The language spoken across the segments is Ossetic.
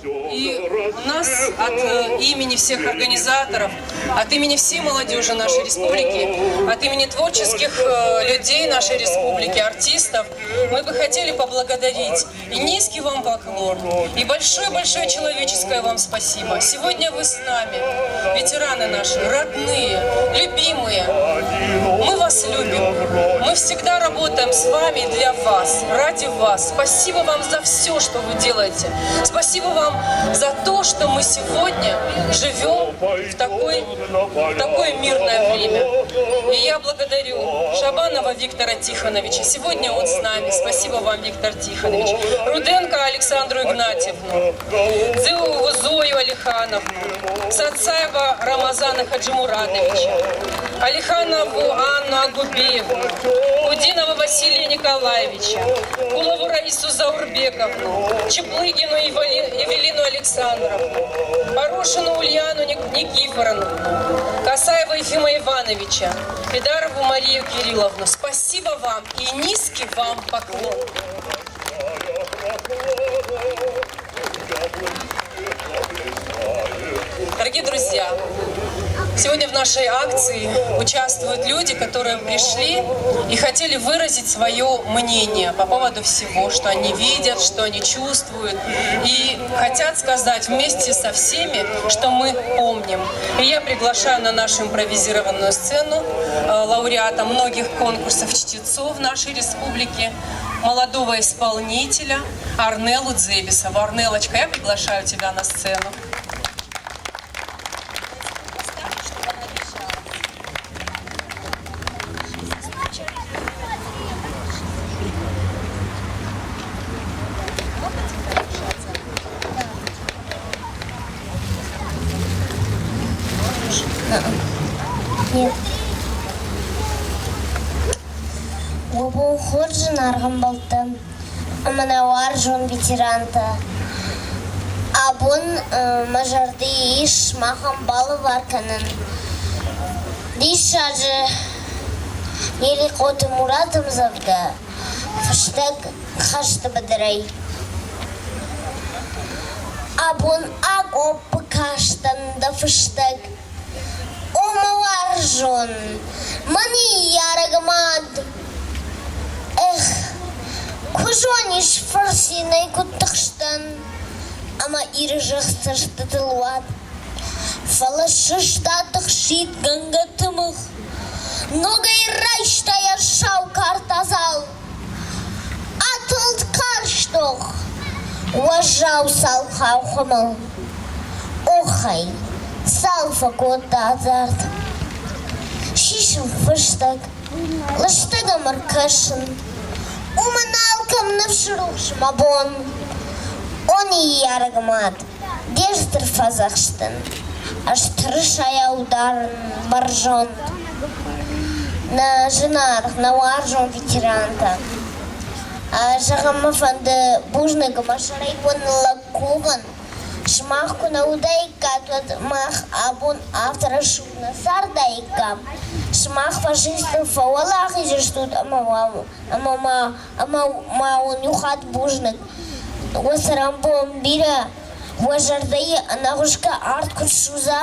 И у нас от имени всех организаторов, от имени всей молодежи нашей республики, от имени творческих людей нашей республики, артистов, мы бы хотели поблагодарить и низкий вам поклон, и большое-большое человеческое вам спасибо. Сегодня вы с нами, ветераны наши, родные, любимые. Мы вас любим. Мы всегда работаем с вами для вас, ради вас. Спасибо вам за все, что вы делаете. Спасибо вам за то, что мы сегодня живем в такое мирное время. И я благодарю Шабанова Виктора Тихоновича. Сегодня он с нами. Спасибо вам, Виктор Тихонович. Руденко Александру Игнатьевну, Дзеуву Зою Алихановну, Сацаева Рамазана Хаджимурадовича, Алиханову Анну Агубеевну, Кудинова Василия Николаевича, Кулову Раису Заурбековну, Чеплыгину Евелину Александровну, Порошину Ульяну Никифоровну, Касаева Ефима Ивановича, Федарову Марию Кирилловну. Спасибо вам и низкий вам поклон. Дорогие друзья, сегодня в нашей акции участвуют люди, которые пришли и хотели выразить свое мнение по поводу всего, что они видят, что они чувствуют, и хотят сказать вместе со всеми, что мы помним. И я приглашаю на нашу импровизированную сцену лауреата многих конкурсов чтецов нашей республики, молодого исполнителя Арнелу Дзебисову. Арнелочка, я приглашаю тебя на сцену. Уӕ бон хорз, зынаргъ ӕмбӕлттӕ ӕмӕ нӕ уарзон ветерантӕ! Абон мӕ зӕрды ис махӕн балӕвар кӕнын диссаджы Елихъоты Мураты ӕмдзӕвгӕ «Фыстӕг хӕсты быдырӕй». Абон акъоппы кастӕн дӕ фыстӕг О мӕ уарзон, мӕ ныййарӕг мад! Эх, куы зонис фырцинӕй куыд тыхстӕн ӕмӕ Иры зӕхх цӕстытыл уад. Фӕлӕ сыстад ӕхсидгӕнгӕ тымыгъ, ногӕй райста йӕ сау кард адзал. Атылд карз тох, уӕззау цалхау хуымыл. Оххай, цал фӕкодта ӕдзард. Сисын фыстӕг, лыстӕг ӕм ӕркӕсын. Уымӕн алкӕм ныфсы рухс мӕ бон. О ныййарӕг мад, де стыр фӕдзӕхст дын, ӕз тырысайау дарын бӕрзонд. Нӕ зынаргъ, нӕ уарзон ветерантӕ, зӕгъын мӕ фӕнды бузныг мӕ сӕрӕй уын лӕг кувын. Сымах куы нӕ уыдаиккат, уӕд мах абон афтӕ рӕсугъд нӕ цардаиккам. Сымах фашисттыл фӕуӕлахиз стут ӕмӕ ӕмӕ ма ӕмӕ ма уын иу хатт бузныг. Уӕ цӕрӕнбон бирӕ, уӕ зӕрдӕйы ӕнӕгъуысгӕ арт куыд судза,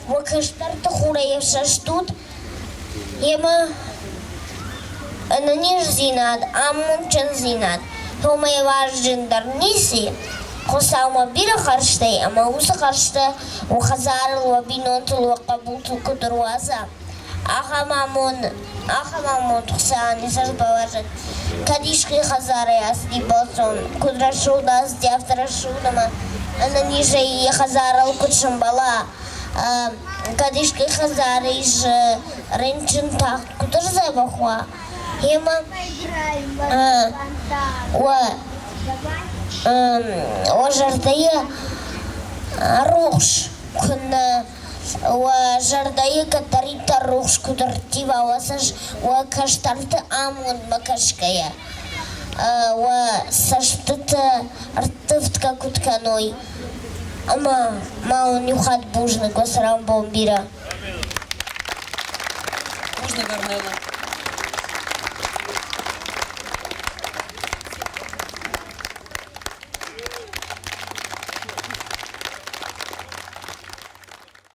уӕ кӕстӕрты хурӕй ӕфсӕстут, йемӕ ӕнӕниздзинад, амондджындзинад, уымӕй вазджындӕр ницы. Хуыцаумӕ бирӕ хӕрзтӕй ӕмӕ уыцы хӕрзтӕ уӕ хӕдзарыл, уӕ бинонтыл, уӕ хъӕбултыл куыд ӕруадза, ахӕм амонд, ахӕм амонд Хуыцауӕн йӕ цӕст бауарзӕд. Кӕд искӕй хӕдзарӕй ацыди бӕлццон, куыд рӕсугъд ацыди, афтӕ рӕсугъд ӕмӕ ӕнӕнизӕй йӕ хӕдзарыл куыд сӕмбӕла, кӕд искӕй хӕдзары ис рынчын тагъд куыд ӕрдзӕбӕх уа, йемӕ уӕ уӕ зӕрдӕйы рухс куыннӕ уӕ зӕрдӕйы кӕддӕриддӕр рухс куыд ӕрттива, уӕ уӕ кӕстӕрты амондмӕ кӕсгӕйӕ, уӕ цӕстыты ӕрттывдгӕ куыд кӕной, ӕмӕ ма уын иу хатт бузныг уӕ цӕрӕнбон бирӕ. Бузныг, Арнелла.